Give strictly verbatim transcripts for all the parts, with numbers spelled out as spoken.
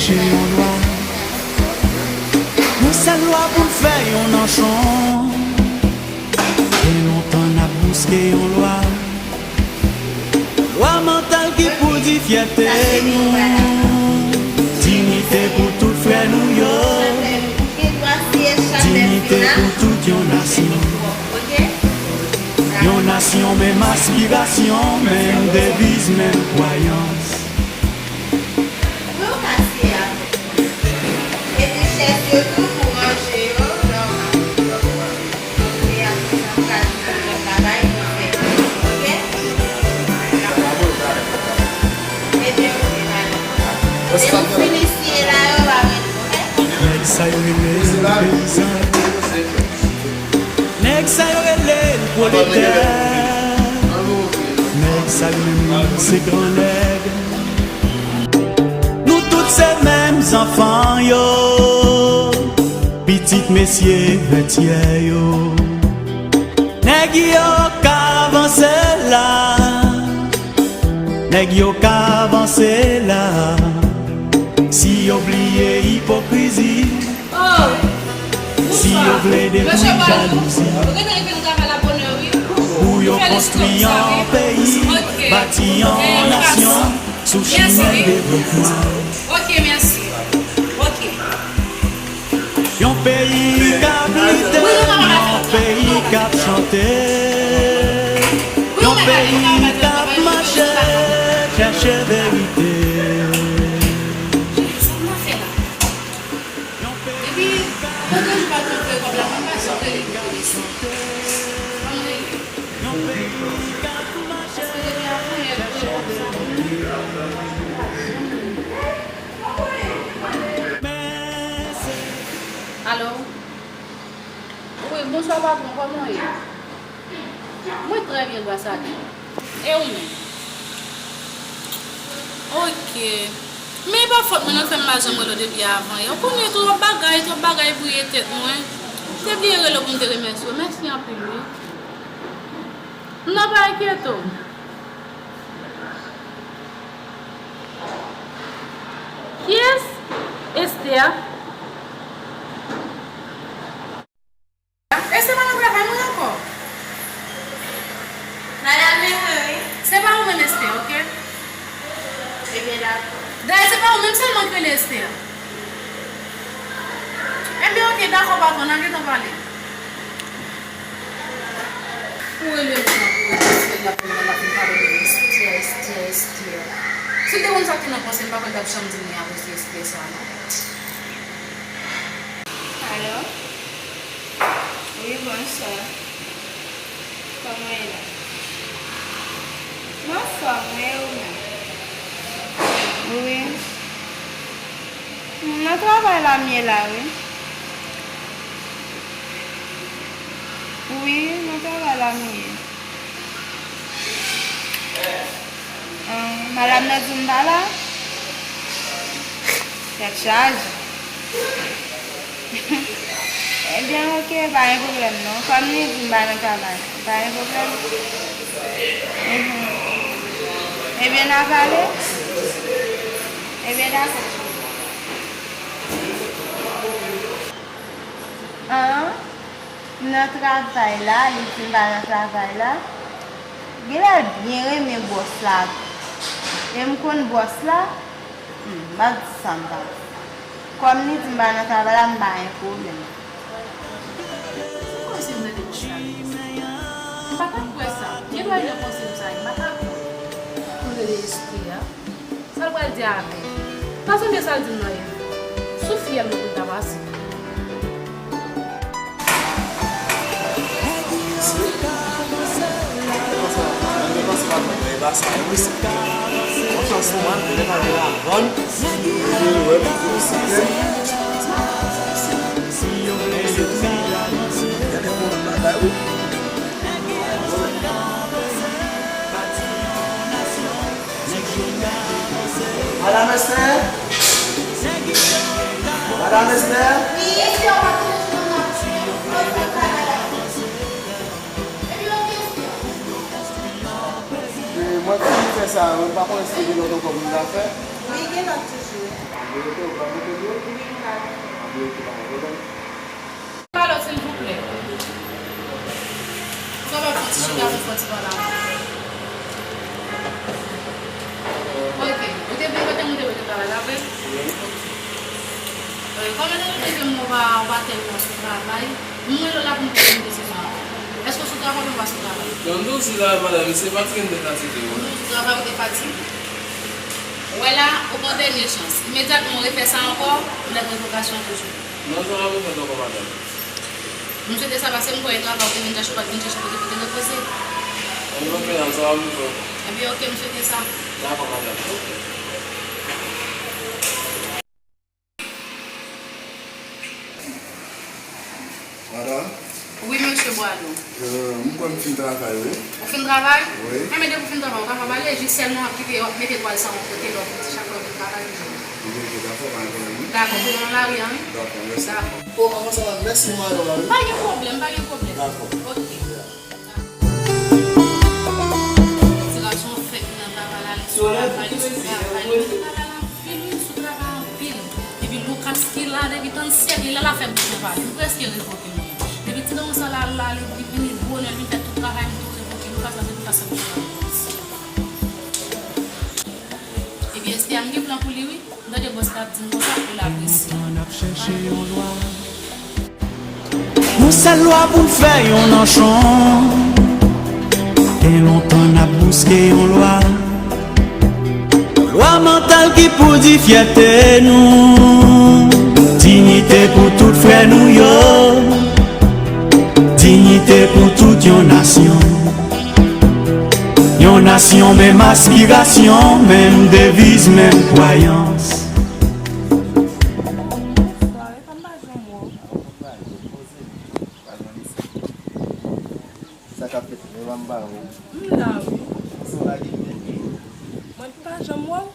Yon lwa, yon sèl lwa pou n fè yon nanchon. Gen lontan n ap bouske yon lwa. Lwa mantal ki pou di fyète nou. Diyite pou tout frè nou yo. Diyite pou tout yon nasyon. Yon nasyon, menm aspirasyon, menm deviz, menm kwayans. Epi chèz yo tou pou ranje yo nòmal. E apre sa, m pral di nou lòt bagay pou fè. Oke? Ebyen, oke, bye. Depi w fini siye la, yo va rele, oke? Nèg sa yo rele peyizan. Nèg sa yo rele l pwoletè. Nèg sa yo menm se gran nèg. Nou tout se menm zanfan yo, pitit mesye Vètyè yo. Nèg yo ka vanse la, nèg yo ka vanse la, si yo bliye ipokrizi, si yo vle detwi jalouzi, pou yo konstwi yon peyi, bati yon nasyon sou chimen devlopman. Yon peyi k ap lite, yon peyi k ap chante, yon peyi k ap mache chèche verite. Yon peyi k ap chante, yon peyi k ap mache chèche verite. Alo? Wi, bonswa patwon, kòman w ye? Mwen trè byen, gras a Dye. E ou menm? Oke. Men e pa fòt mwen, nan fè m pa janm rele w depi avan yè. Ou konnen twòp bagay, twòp bagay brile tèt mwen. Te bliye rele w pou m te remèsye w. Mèsi anpil, wi. Non, pa enkyete w. Kiyès? Esther? Esther pa nan travay mwen ankò. Nan lave mwen, wi. Se pa ou menm Esther, oke? Ebyen, dakò. Dayè, se pa ou menm sèlman ki rele Esther. Ebyen, oke, dakò, patwon, n a gentan pale. Ou rele mwen nan pwofesyonèl la pou mwen la fin pale de Esther, Esther, Esther. Si l te konn sa k te nan panse m, m pa kwè l t ap janm di m li akoz de Esther sa, non. Alo? Wi, bonswa. Kòman w ye la? M anfòm, wi, e ou menm? Wi. Nan travay la m ye la, wi. Wi, nan travay la m ye. Ahn, madanm nan di m pa la? Tèt chaje. Ebyen, oke, pa gen pwoblèm non. Kòm li di m pa nan travay, pa gen pwoblèm. Mhm. Ebyen, n a pale? Ebyen, dakò. An, m nan travay la, li di m pa nan travay la. Genlè l byen renmen bòs la tou. E m konn bòs la. Hmm, m ap di sa m pa di sa. Kòm li di m pa nan travay la, m pa gen pwoblèm. Kòmsi m tande bòs la rele Esther. M pa t ap kwè sa. Gen dwa li nan panse m sa, m pa t ap kwè. Pou l rele Esther a. Sa l pral di avè l? Pa sonje sa l di m nan, Eve. Sou fyèl mwen pou l ta pase. Madam Esther? Madam Esther? E, mwen konn fè sa, mwen pa konnen si se gen lòt ankò pou m ta fè. Wi, gen lòt toujou. Pale w, silvouplè. Ou kapab fè ti chita pou fè ti pale avè m? Ok. Ou te vin kote m, ou te vin travay la vre? Ok. Euh, kòm ou te di ke m ou pa, ou pa tèlman sou travay, m rele w la pou m pran yon desizyon avè w. Èske w sou travay oubyen w pa sou travay? Non, m toujou sou travay, madanm, se fatige m te fatige, wi. Ou toujou sou travay, ou te fatige. Ou wè la, ou pran dènye chans. Imedyatman ou refè sa ankò, ou nan revokasyon toujou. Non, sa pa pou fèt ankò, madanm. M swete sa, paske m kwè e travay ou te vin chèche, ou pa t vin chèche kote pou te repoze. Ann, ok, nan sa, m fè. Ebyen, ok, m swete sa. Dakò, madanm. Ok. Madanm? Wi, mesye Boileau. Euh, m kwè m fin travay, wi. Ou fin travay? Wi. Enben, depi w fin travay, ou kapab ale, jis sèlman w ap kite, w ap mete twal sa yon kote, lè w fini, chak lè w vin travay, ou jwenn. Wi, ok, dakò, pa gen pwoblèm, wi. Dakò, pou nan lari a, wi. Dakò, mèsi. Dakò. O, anvan sa, mèsi, madanm, wi. Pa gen pwoblèm, pa gen pwoblèm. Dakò. Ok. Ti gason fèk nan travay la, li sou travay, li sou travay, li sou travay la anpil, wi, li sou travay anpil. Epi Lucas ki la depi trannsenk, li la, l ap fè m tounen pale. Li prèske revoke m. Depi ti gason sa la, la, li, li vini bonè, li vin fè tout travay, m tou revoke Lucas la, se Lucas sa m travay. Epi Esther, m gen plan pou li, wi. M tande bòs la ap di m konsa, pou l apresye. Yon sèl lwa pou n fè yon nanchon. Gen lontan n ap bouske yon lwa. Yon lwa mantal ki pou di fyète nou. Diyite pou tout frè nou yo. Diyite pou tout yon nasyon. Yon nasyon, menm aspirasyon, menm deviz, menm kwayans. Sa k ap fèt, men m pa wè. M la wi. Sa w lage m tèt. Mwen pa janm wè w.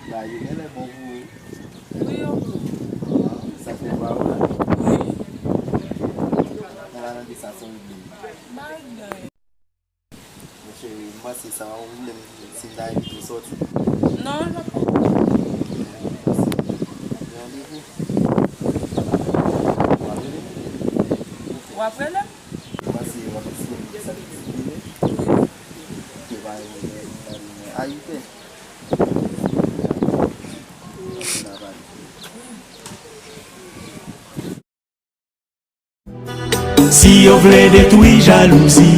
Lage genlè bon pou ou. Wi, yo bon. Sa fè pa wè w la? Wi. Nan la nan de sa se yon pwoblèm. Bagay. Mon cheri, m panse sa pa yon pwoblèm si m ta envite w sòti. Non, l ap pwoblèm. Gen randevou. W ap rele m? W ap rele m? M panse w ap eseye m sa ki di rele. Ke pa yon pwoblèm, a uit è. Si yo vle detwi jalouzi,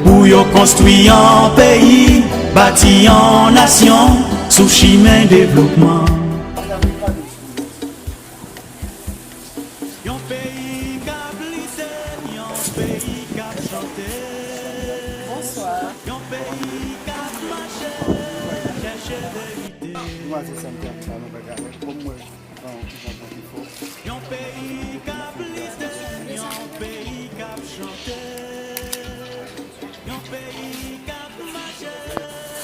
pou yo konstwi yon peyi, bati yon nasyon sou chimen devlopman. Yon peyi k ap lite, yon peyi k ap chante. Bonswa. Yon peyi k ap mache, chèche verite. Yon peyi k ap lite, yon peyi k ap chante, yon peyi k ap mache.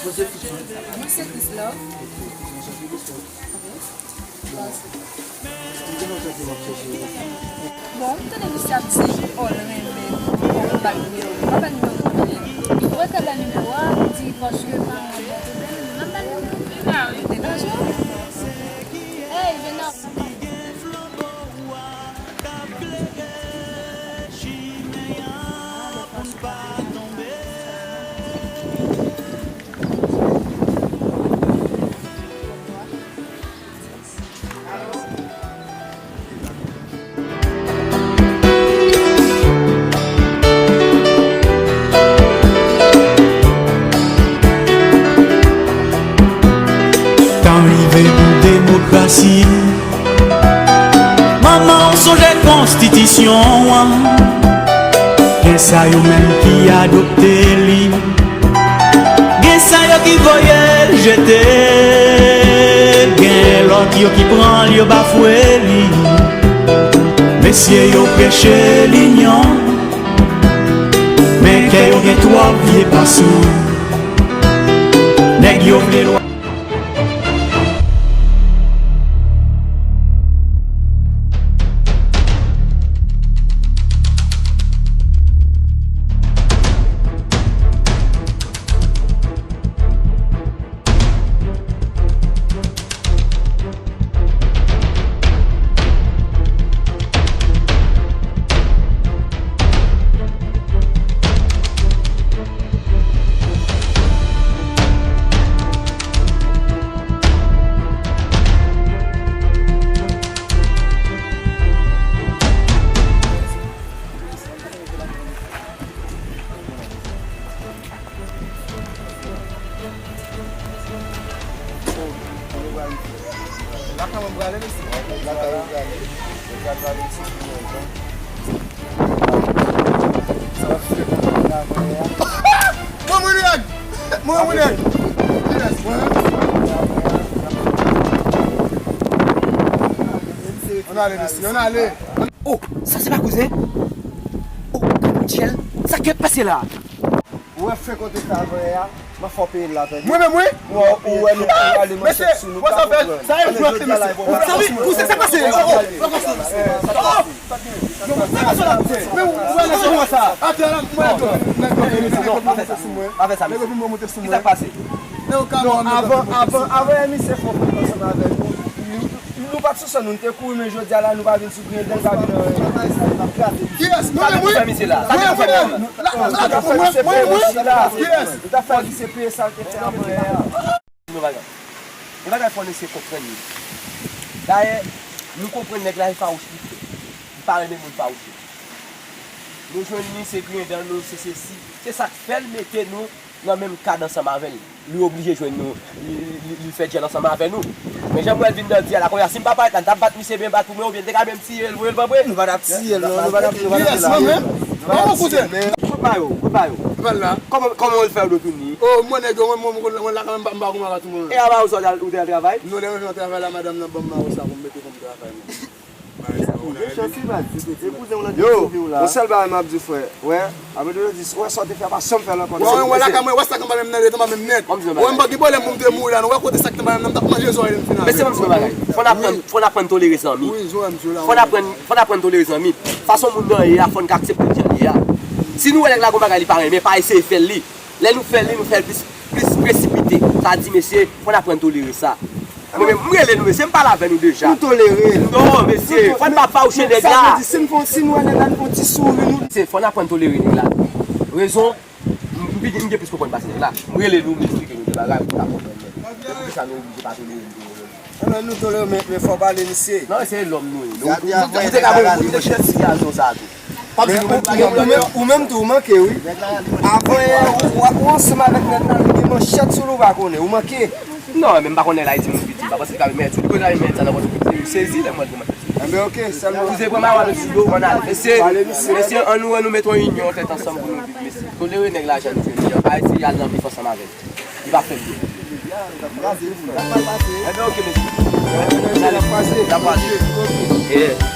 Mwen se Chris Love. Ok. Bon, m tande misye ap di, oh, l renmen, oh, l ba l nimewo. M pa ba l nimewo pou anyen. Ou wè, ka ba l nimewo a, di paske pa gen bon pwoblèm, m ap ba l nimewo. Li pa wi. Deranje w? Hey, Venor. Tan rive pou demokrasi. Manman, w sonje konstitisyon an? Gen sa yo menm ki adopte li. Gen sa yo ki voye l jete, gen lòt yo ki pran l, yo bafwe li. Mesye yo preche linyon, men kè yo gen twòp vye pasyon. Nèg yo vle lwa. Mwen prale, mesye. Mwen prale, mwen prale. Mwen prale, mwen prale. Sa w ap fè pou mwen la, mwen, a? Mwen, mwen, nèg! Mwen, mwen, nèg! Yes, mwen. Ann ale, mesye, ann ale. Oh, sa se pa kouzen? Oh, gad yon tchèl. Sa k ap pase la? Ou wè fè kote travay a, m ap fè w peye l la, tande. Mwen menm, wi. Ou wè, ou wè nou prale manchèt sou nou, pa konprann. Sa e jwèt, mesye. Sa wi, kouzen, sa pase. Oh, oh, oh, oh. Sa pase la, mesye. Men ou wè nèg yo sa. Atè la, mwen, nèg yo vin monte sou mwen. Pa fè sa, mesye. Nèg yo vin monte sou mwen. Kisa k pase? Non, avan, avan, avan emisyen fè w pran ansanm avè nou, nou, nou pa t sou sèn, nou te kouri, men jodi a la, nou pa vin sou griyen dan, nou pa vin anyen. N ap kraze. Kiyès? Mwen menm, wi. Sa te fè misye la. Sa te fè misye la. Mwen, mwen, mwen, mwen. Kiyès? Nou ta fè misye peye sa l te fè anvan yè a. Yon bagay. Yon bagay fò n eseye konprann li. Dayè, nou konprann nèg la e fawouch li fè. Li pa renmen moun fawouch. Nou jwenn li, se griyen dan nou, se sesi. Se sa k fè l mete nou nan menm kad ansanm avè l. Li oblije jwenn nou, li, li, li, li fè dyèl ansanm avè nou. Men jan m wè l vin nan dyèl la, kounye a, si m pa parèt la, n t ap bat misye byen bat pou mwen, oubyen n te ka menm tiye l, voye l vanbre. Nou pa t ap tiye l, non, nou pa t ap, nou pa t ap tiye l. Kiyès, mwen menm? Kòman kouzen? Kot ba yo, kot ba yo? Kòman, kòman w fè w tounen? Oh, mwen nèg yo, mwen, mwen, mwen, mwen la kanmenm, m pa, m pa gon mara tou mwen. E a ba ou sa ou te al travay? Non, lè mwen vin travay la, madanm nan ban m mawon sa pou m mete pou m travay, mwen. Yo, yon sèl bagay m ap di w, frè. Wè, apre de di, wè sa w te fè a, pa janm fè l ankò. Wè, wè, wè, lakay mwen, wè sa k anba men m nan, rete anba men m nèt. Wè, m pa gen pwoblèm pou m te mouri la, non, wè kote sa k te anba men m nan, m t ap manje zòrèy m final. Mesye, ban m di w yon bagay. Fò n aprann, fò n aprann tolere zanmi. Fò n aprann, fò n aprann tolere zanmi. Fason moun nan ye a, fò n ka aksepte l jan l ye a. Si nou wè nèg la gon bagay li pa renmen, pa eseye fè l li. Lè nou fè l li, nou fè l plis, plis presipite. Sa di, mesye, fò n aprann tolere sa. Mwen menm, m rele nou, mesye, m pale avè nou deja. Nou tolere l. Non, mesye, fò n pa fawouche nèg la. Sa vle di, si n fè, si n wè nèg la, n fè yon ti souri, nou. Se, fò n aprann tolere nèg la. Rezon, m, m, m gen plis konprann pase nèg la. M rele nou, m eksplike nou de bagay, pou n ka konprann nèg. Se poutèsa nou oblije pa tolere nou. Anben, nou tolere, men, men fò pale misye. Non, se lòm nou ye. Nou, nou, nou te ka, nou te chèche sitiyasyon sa a tou. Ou menm, ou menm tou, ou manke, wi. Avan yè, ou, ou, ou ansanm avèk nèg la, li gen manchèt sou li, ou pa konnen, ou manke. Non, men m pa konnen la, e timoun piti, m pa panse l ka remèt, si l bezwen remèt sa nan pòch li, se li sezi lè m wè l gen manchèt sou li. Enben, oke, sèlman. Kouzen pran mawa nou sou do, ann ale. Mesye, mesye, ann nou, ann nou met yon inyon tèt ansanm pou nou viv, mesye. Tolere nèg la jan l ye, mesye. Pa eseye al nan bif ansanm avè l. Li pa fè l byen. Enben, oke, mesye. N ap pase. N ap pase. Yeah.